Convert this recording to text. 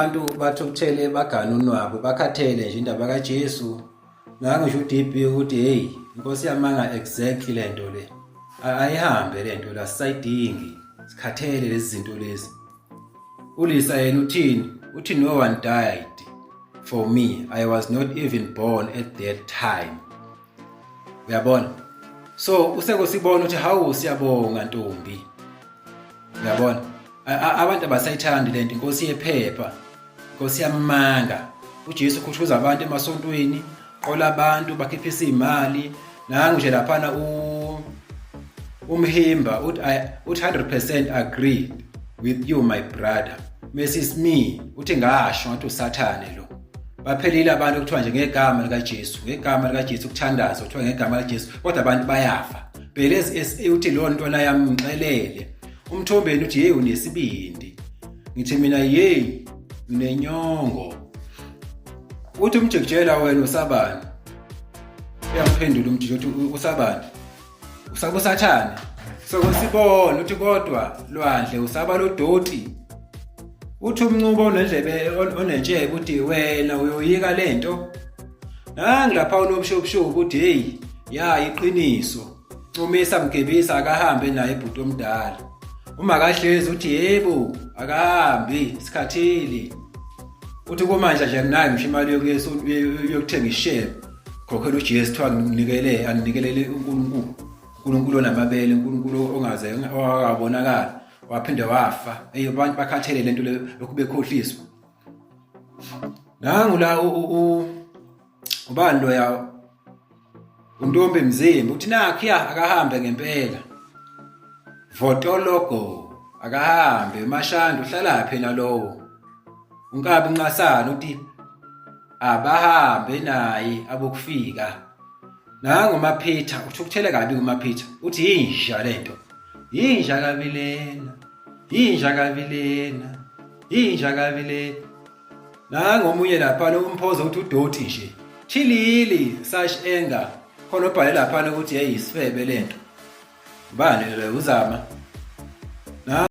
Abantu bathukuthele bagana unwabo bakhathele nje indaba kaJesu. Nangisho uDB ukuthi hey inkosi yamanga exactly lento le. Ayihambe lento la sisayidingi. Sikhathele lezi zinto lezi. ULisa yena uthini? Uthi no one died for me. I was not even born at that time. Uyabona? So useko sibona ukuthi hawu siyabonga ntombi. Uyabona? Abantu abasayithandi lento inkosi yephepha. Inkosi yamanga. UJesu ukhuthuza abantu emasontweni, qola abantu bakhiphisa imali. Nangu nje laphana u umhimba uthi uthi 100% agreed with you my brother. Mrs me uthi ngasho ngathi usathane lo. Baphelile abantu kuthiwa nje ngegama likaJesu, ngegama likaJesu kuthandazwa kuthiwa ngegama likaJesu kodwa abantu bayafa. Bhelezi SA uthi lo ntwana yami ngixelele. Umthombeni uthi hey unesibindi. Ngithi mina hey nginenyongo. Uthi umjikijela wena usabani? Uyamphendula umjikijela uthi usabani? Usaba usathane. Sokusibona uthi kodwa lwandle usaba lodoti. Uthi umncubo onendlebe onentshebe uthi wena uyoyika lento. Nangi lapha unobushobushobu ukuthi hey ya iqiniso. Ncumisa mgebisa akahambe naye ibhuti omdala. Uma kahlezi uthi yebo akahambi sikhathile. Uthi kumanje nje nginayo ngisho imali yokuthenga ishare. Khokhela uJesu kuthiwa nginikele anginikelele uNkulunkulu. uNkulunkulu onamabele, uNkulunkulu ongaze owakabonakala waphinde wafa. Hey abantu bakhathele lento le lokhu bekhohliswa. Nangu la ubani loya uNtombi Mzimba uthi nakhu ya akahambe ngempela. Votologo akahambe uMashanda uhlalaphi nalowo. Unkabi Nqasana uthi abahambe naye abokufika. Nangu uMaphitha uthukuthele kabi kuMaphitha uthi yinja lento. Yinja kabi lena. Yinja kabi lena. Yinja kabi lena. Nangu omunye lapha umphozo uthi udoti nje. Chilili such anger. Khona obhale lapha ukuthi hey isifebe lento. Ubani lo uzama?